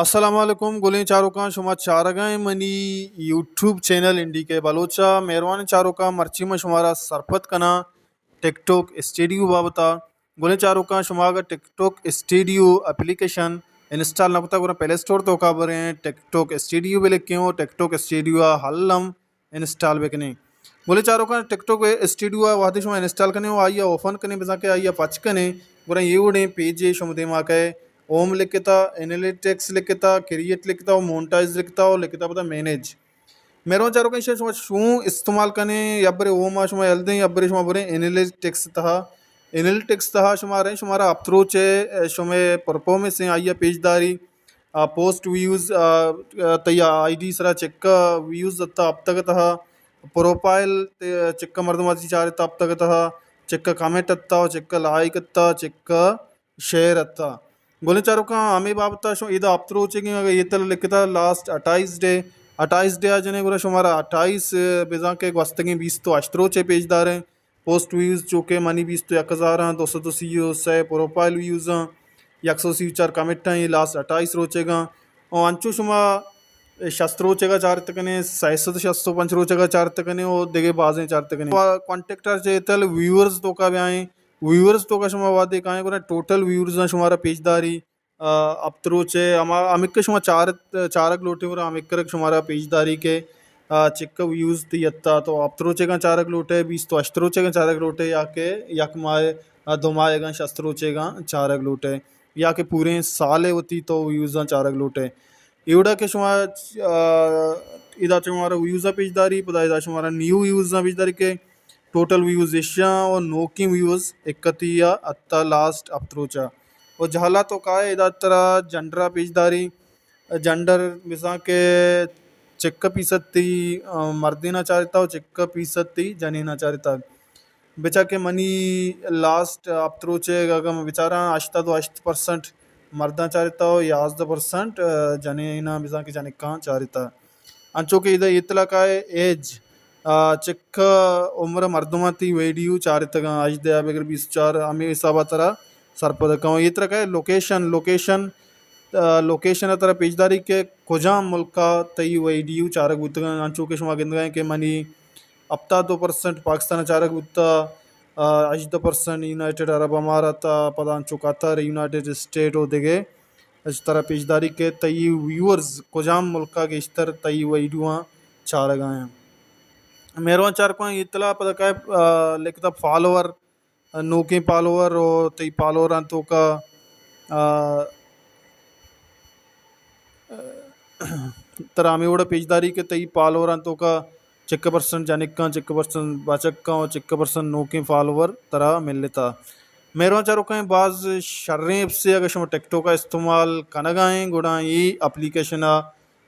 السلام علیکم، گلیں چاروکاں، شما چارگائیں منی یوٹیوب چینل این ڈی کے بلوچ ءَ۔ مہروانیں چاروکاں، مرچی من شمارا سرپد کناں ٹک ٹاک اسٹوڈیو بابت ءَ۔ گلیں چاروکاں، شما اگر ٹک ٹاک اسٹوڈیو اپلیکیشن انسٹال نہ کتا، گڑا پلے اسٹور توکا بریں، ٹک ٹاک اسٹوڈیو بہ لکھیں ءُ ٹک ٹاک اسٹوڈیو ءَ الم انسٹال بکنیں۔ گلیں چاروکاں، ٹک ٹاک اسٹوڈیو ءَ وہدے شما انسٹال کنیں ءُ آئی ءَ اوپن کنیں، بزاں کہ آئی ءَ پچ کنیں، گڑا اے وڑیں پیجے شما دیما کئے، ہوم لکھتا، انالیٹکس لکھتا، کریٹ لکھتا ءُ مونٹائز لکھتا ءُ لکھتا پدا مینیج۔ مہروان چاروکاں، ایشی ءَ شما چوں استعمال کنیں؟ یبرے ہوم ءَ شما یل دیں، یبرے شما بریں انالیٹکس تہا۔ انالیٹکس تہا شما رہیں، شمارا ہپت روچ ءِ شمئے پرفارمنس ایں، آئی ءَ پیش داری۔ آ، پوسٹ ویوز، آ، آ، تئی آئی ڈی سرا چکا ویوز اتا ہپتگ تہا، پروفائل تے چکا مردم آتی چارتا ہپتگ تہا، چکا کمنٹ اتا، چکا لائک اتا، چکا شیئر اتا۔ گلیں چاروکاں، ہمے بابت ءَ شو ادا ہپت روچ ءِ، اگر اے تل لکھتا لاسٹ اٹھائیس ڈے، اٹھائیس ڈے ءَ جنیں گڑا شمارا اٹھائیس، بزاں کہ گوستگیں بیست ءُ ہشت روچ ءِ پیش داریں۔ پوسٹ ویوز چوکہ منی بیست ءُ یک ہزار آں، دو سد ءُ سی ءُ سے پروفائل ویوز آں، یک سد ءُ سی ءُ چار کمنٹ آں، اے لاسٹ اٹھائیس روچ ءِ گاں۔ او انچو شما شست روچ ءِ گا چارت کنیں، سئے سد ءُ شست ءُ پنچ روچ ءِ گا چارت کنیں، او دگہ بازیں چارت کنیں۔ کانٹیکٹ ءَ چہ تل ویورز توکا بیائیں، ویورز توکا شما وہدے کائیں گڑا ٹوٹل ویورز آں شمارا پیش داری۔ آ، ہپت روچ ءِ ہما، ہمک شما چار، چارگ لوٹیں گڑا ہمک شمارا پیش داری کہ، آ، چکا ویوز تئی اتا، تو ہپت روچ ءِ گاں چارگ لوٹے، بیست ءُ ہشت روچ ءِ گاں چارگ لوٹے، یا کہ یک ماہ، آ، دو ماہ ءِ گاں، شست روچ ءِ گاں چارگ لوٹے، یا کہ پوریں سال ءِ وتی تو ویوزاں چارگ لوٹے۔ ایوڑا کہ شما، آ، ادا شمارا ویوز ءَ پیش داری، پدا ادا شمارا نیو ویوز ءَ پیش داری کہ ٹوٹل ویوز ایشاں ءُ نوکیں ویوز اکتی ءَ اتا لاسٹ ہپت روچ ءَ۔ ءُ جہلا تو کائے ادا ترا جنڈر ءَ پیش داری، جنڈر بزاں کہ چکا فیصد تئی، آ، مردیناں چارتا ءُ چکا فیصد تئی جنیناں چارتا۔ بچا کہ منی لاسٹ ہپت روچ ءِ اگاں من بچاراں، ہشتاد ءُ ہشت پرسنٹ مرداں چارتا ءُ یازدہ پرسنٹ، آ، جنیناں بزاں کہ جنکاں چارتا۔ انچو کہ ادا اطلاع کائے ایج، آ، چکا عمر مردماں تئی ویڈیو چارتگاں، ہژدہ ءَ بگر بیست ءُ چار، ہمے حساب ءَ ترا سرپد کن۔ اے ترا کائے لوکیشن، لوکیشن، آ، لوکیشن ءَ ترا پیش داری کہ کجام ملک ءَ تئی ویڈیو چارگ بوتگاں۔ انچو کہ شما گندگا کہ منی ہپتاد دو پرسنٹ پاکستان ءَ چارگ بوتا، آ، ہژدہ پرسنٹ یونائیٹڈ عرب امارات ءَ، پدا انچو قطر، یونائیٹڈ اسٹیٹ ءُ دگہ۔ اچ ترا پیش داری کہ تئی ویورز کجام ملک ءَ گیشتر تئی ویڈیواں چارگ ءَ اَنت۔ مہروان چارکاں اطلاع پدا کائے، آ، لکھتا فالوور، آ، نوکیں فالوور ءُ تئی فالووراں توکا، آ، ترا ہمے وڑا پیش داری کہ تئی فالووراں توکا چکہ پرسنٹ جنکاں، چکہ پرسنٹ بچکاں ءُ چکہ پرسنٹ نوکیں فالوور ترا ملتا۔ مہروان چاروکاں، باز شریں ایپسے، اگہ شما ٹک ٹاک ءَ استعمال کنگا ایں گڑا اے اپلیکیشن ءَ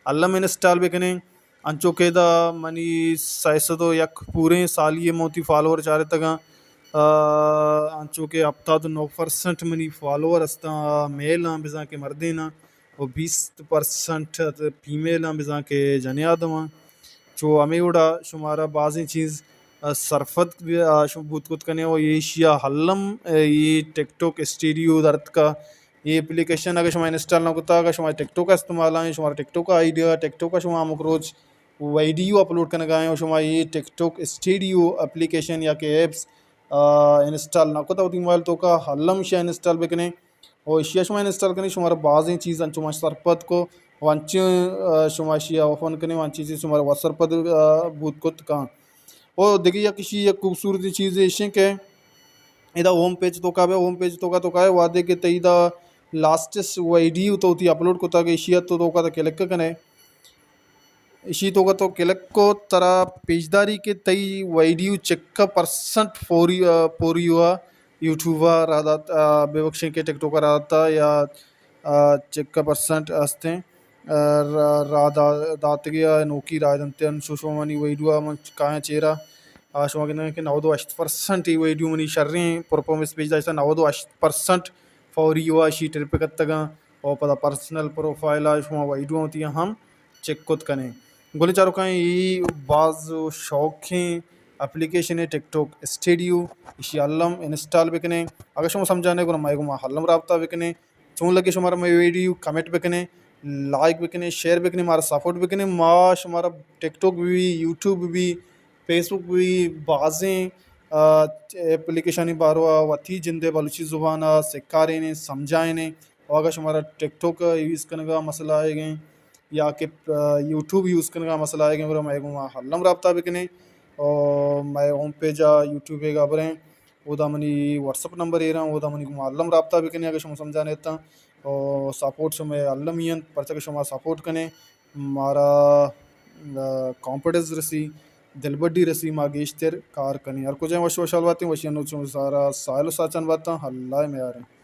الم انسٹال بکنیں۔ انچو کہ ادا منی سئے سد ءُ یک پوریں سالی ءَ من وتی فالوور چارتگاں۔ آ، انچو کہ ہپتاد ءُ نو پرسنٹ منی فالوور استاں، آ، میل آں، بزاں کہ مردین آں، ءُ بیست پرسنٹ فیمیل آں، بزاں کہ جنین آدم آں۔ چو ہمے وڑا شمارا بازیں چیز، آ، سرپد بی-، آ، شما بوت کت کنے ءُ ایشی ءَ الم، آ، اے ٹک ٹاک اسٹوڈیو درتکا۔ اے اپلیکیشن اگہ شما انسٹال نہ کتا، اگہ شما ٹک ٹاک ءَ استعمال آئیں، شما ٹک ٹاک ءِ آئی ڈی ءَ، ٹک ٹاک ءَ شما ہمک روچ ویڈیو اپلوڈ کنگا ایں ءُ شما اے ٹک ٹاک اسٹوڈیو اپلیکیشن یا کہ ایپس، آ، انسٹال نہ کتا وتی موبائل توکا، الم ایشی ءَ انسٹال بکنے۔ ءُ ایشی ءَ شما انسٹال کنی، شمارا بازیں چیز انچو ما سرپد کو ءُ انچیں، آ، شما ایشی ءَ اوپن کنی ءُ انچیں چیز شمارا وت سرپد، آ، بوت کت کن۔ ءُ دگہ یک ایشی یک خوبصورتی چیز ایشیں کہ ادا ہوم پیج توکا بیا، ہوم پیج توکا تو کائے، وہدے کہ تئی دا لاسٹس ویڈیو تو وتی اپلوڈ کتگ، ایشی ءَ تو توکا تو کلک کنے۔ ایشی توکا تو کلک کو، ترا پیش داری کہ تئی ویڈیو چکا پرسنٹ فوری، آ، پوری ہوا یوٹیوب ءَ را دات، آ، ببخشیں کہ ٹک ٹاک ءَ را داتا یا، آ، چکا پرسنٹ ہستیں، آ، را، را دا-، داتگی ءَ نوکی راہ دنتے۔ انچو شما منی ویڈیو ءَ من کایاں چیرا، آ، شما گندگا کہ نود ءُ ہشت پرسنٹ اے ویڈیو منی شریں پرفارمنس پیش داشتا، نود ءُ ہشت پرسنٹ فوری ہوا ایشی ٹرپ کتگاں۔ ءُ پدا پرسنل پروفائل ءَ شما ویڈیو وتی ہم چیک کت کنے۔ گلیں چاروکاں، اے باز شوقیں اپلیکیشن ہے ٹک ٹاک اسٹوڈیو، ایشی الم انسٹال بکنے۔ اگر شما سمجھانے گڑا مئے گوما الم رابطہ بکنے۔ چون لگے شمارا مئے ویڈیو، کمنٹ بکنے۔ لائک بکنیں، شیئر بکنیں، مارا سپورٹ بکنیں۔ ما شمارا ٹک ٹاک بھی، یوٹیوب بھی، فیس بک بھی، بازیں آ، اپلیکیشانی باروا وتی جندے بلوچی زبان ءَ سکارینیں، سمجھائینیں۔ و اگاں شمارا ٹک ٹاک یوز کنگا مسئلہ آئیگیں یا کہ، آ، یوٹیوب یوز کنگا مسئلہ آئیگیں، گڑا مئے گوما الم رابطہ بکنیں۔ او مئے ہوم پیج ءَ یوٹیوب ءَ گا بریں، اودا منی واٹس اپ نمبر ایراں، اودا منی گوما الم رابطہ بکنیں اگاں شما سمجھانے تاں۔ او سپورٹ شمئے المی انت، پرچا کہ شما سپورٹ کنیں مارا، آ، کانفیڈنس رسی، دلبڈی رسی، ما گیشتر کار کنیں۔ ہر کجا وش وشحال باتیں، وشی انو چون سارا سائل و ساچان باتاں، اللہ میاریں۔